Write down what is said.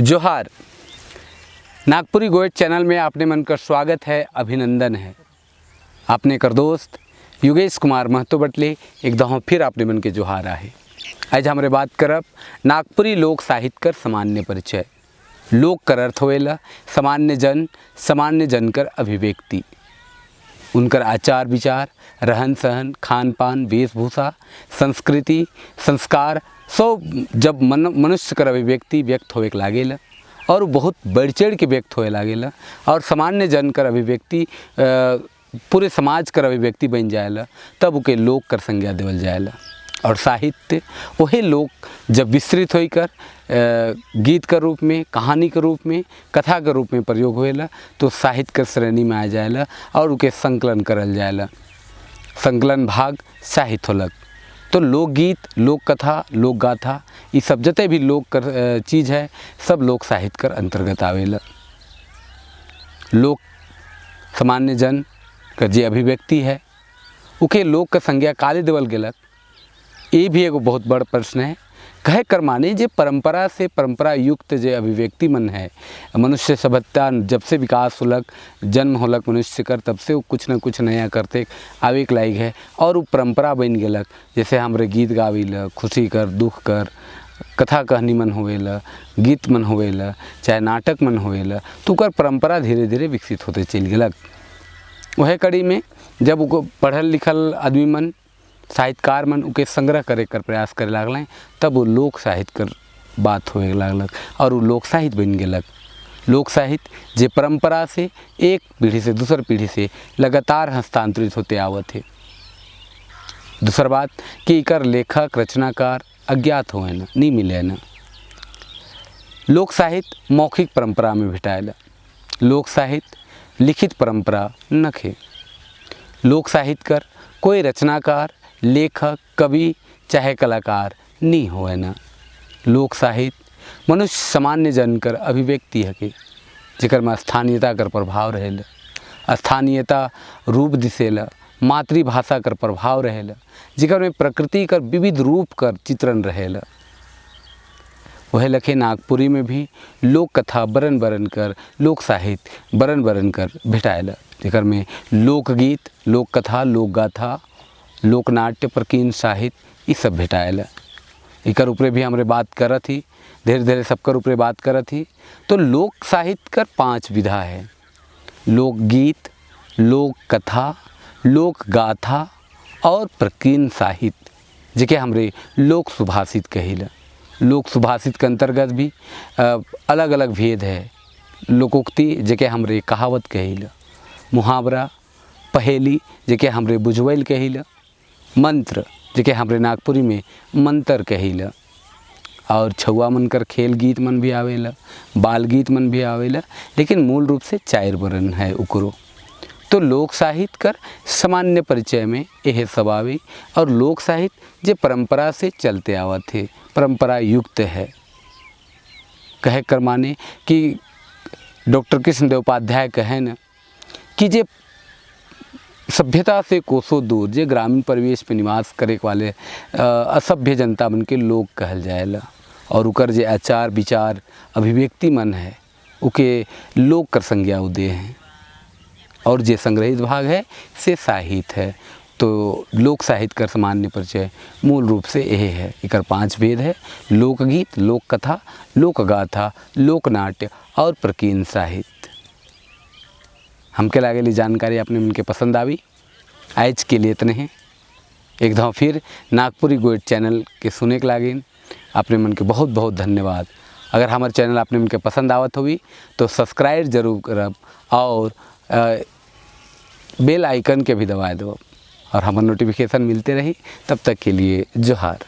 जोहार। नागपुरी गोयट चैनल में आपने मन का स्वागत है, अभिनंदन है। आपने कर दोस्त योगेश कुमार महतो बटले एक दफ़ा फिर आपने मन के जोहार आहे। आज हमरे बात करब नागपुरी लोक साहित्य कर सामान्य परिचय। लोक कर अर्थ होएला सामान्य जन, सामान्य जन कर अभिव्यक्ति, उनकर आचार विचार, रहन सहन, खान पान, वेशभूषा, संस्कृति, संस्कार सब जब मनुष्य कर अभिव्यक्ति व्यक्त होए के लागेला और बहुत बढ़ चढ़ के व्यक्त होए लागेला और सामान्य जन कर अभिव्यक्ति पूरे समाज कर अभिव्यक्ति बन जाएला, तब उके लोक कर संज्ञा देवल जाएला। और साहित्य वही लोक जब विस्तृत होकर गीत के रूप में, कहानी के रूप में, कथा के रूप में प्रयोग होएला तो साहित्य के श्रेणी में आ जाएला और उके संकलन करल जाएला। संकलन भाग साहित्य होलक। तो लोकगीत, लोक कथा, लोक गाथा, ये सब जते भी लोक कर चीज़ है सब लोक साहित्य कर अंतर्गत आवेला। लोक सामान्य जन का जे अभिव्यक्ति है उके लोक का संज्ञा काले देवल गेलक, ये भी एगो बहुत बड़ प्रश्न है। कहे कर माने जे परंपरा से परंपरा युक्त जे अभिव्यक्ति मन है, मनुष्य सभ्यता जब से विकास होलक, जन्म होलक मनुष्य कर, तब से वो कुछ न कुछ नया करते आवे के लायक है और वो परंपरा बन गेलक। जैसे हमरे गीत गाविल, खुशी कर, दुख कर, कथा कहनी मन होवेला, गीत मन होवेला, चाहे नाटक मन होवेला, तो ओकर परंपरा धीरे धीरे विकसित होते चल गेलक। वह कड़ी में जब उको पढ़ल लिखल आदमी मन, साहित्यकार मन उके संग्रह करे कर प्रयास करे लागल, तब वो लोक साहित्य कर बात होए लागलक और वो लोक साहित्य बन गेलक। लोक साहित्य जे परंपरा से एक पीढ़ी से दूसर पीढ़ी से लगातार हस्तांतरित होते आवत है। दूसर बात कि एकर लेखक रचनाकार अज्ञात होए न, नहीं मिले न। लोक साहित्य मौखिक परंपरा में भेटाएला, लोक साहित्य लिखित परंपरा नखे। लोक साहित्य कर कोई रचनाकार, लेखक, कवि चाहे कलाकार नहीं होए न। लोक साहित्य मनुष्य सामान्य जन कर अभिव्यक्ति है के जेकर में स्थानीयता कर प्रभाव रहेला, स्थानीयता रूप दिसेला, मातृभाषा कर प्रभाव रहेला, जेकर में प्रकृति कर विविध रूप कर चित्रण रहेला। वह लखे नागपुरी में भी लोक कथा बरन बरन कर, लोक साहित्य बरन बरन कर भेटाएला, जेकर में लोकगीत, लोक कथा, लोक गाथा, लोकनाट्य, प्रकीर्ण साहित्य ये सब भेटाएला। एकर ऊपरे भी हमरे बात करत ही, धीरे धीरे सबकर ऊपरे बात करत ही। तो लोक साहित्य कर 5 विधा है: लोकगीत, लोक कथा, लोक गाथा और प्रकीर्ण साहित्य, जेके हमरे लोक सुभाषित कहिला। लोक सुभाषित के अंतर्गत भी अलग अलग भेद है। लोकोक्ति जेके हमरे कहावत कहिला, मुहावरा, पहेली जेके हमरे बुझवैल कहिला, मंत्र जेके हमरे नागपुरी में मंत्र कहिला, और छुआ मन कर खेल गीत मन भी आवेला, बाल गीत मन भी आवेला, लेकिन मूल रूप से 4 वर्ण है उकरो। तो लोक साहित्य कर सामान्य परिचय में यह सब आवे। और लोक साहित्य जे परंपरा से चलते आवत है, परंपरा युक्त है। कहे कर माने कि डॉक्टर कृष्णदेव उपाध्याय कहे न कि जे सभ्यता से कोसों दूर, जे ग्रामीण परिवेश पे निवास करे वाले असभ्य जनता मन के लोग कहल जाएला, और उकर जे आचार विचार अभिव्यक्ति मन है उके लोक कर संज्ञा दे हैं, और जे संग्रहित भाग है से साहित्य है। तो लोक साहित्य कर सामान्य परिचय मूल रूप से यह है। एकर 5 भेद है: लोकगीत, लोक कथा, लोकगाथा, लोकनाट्य और प्रकीर्ण साहित्य। हमके लागेली जानकारी आपने उनके पसंद आवी। आज के लिए इतने हैं। एक दफ़ा फिर नागपुरी गोयट चैनल के सुने के लागिन आपने मन के बहुत बहुत धन्यवाद। अगर हमारे चैनल आपने मन के पसंद आवत हुई तो सब्सक्राइब जरूर करब और बेल आइकन के भी दबा दो और हमारे नोटिफिकेशन मिलते रही। तब तक के लिए जोहार।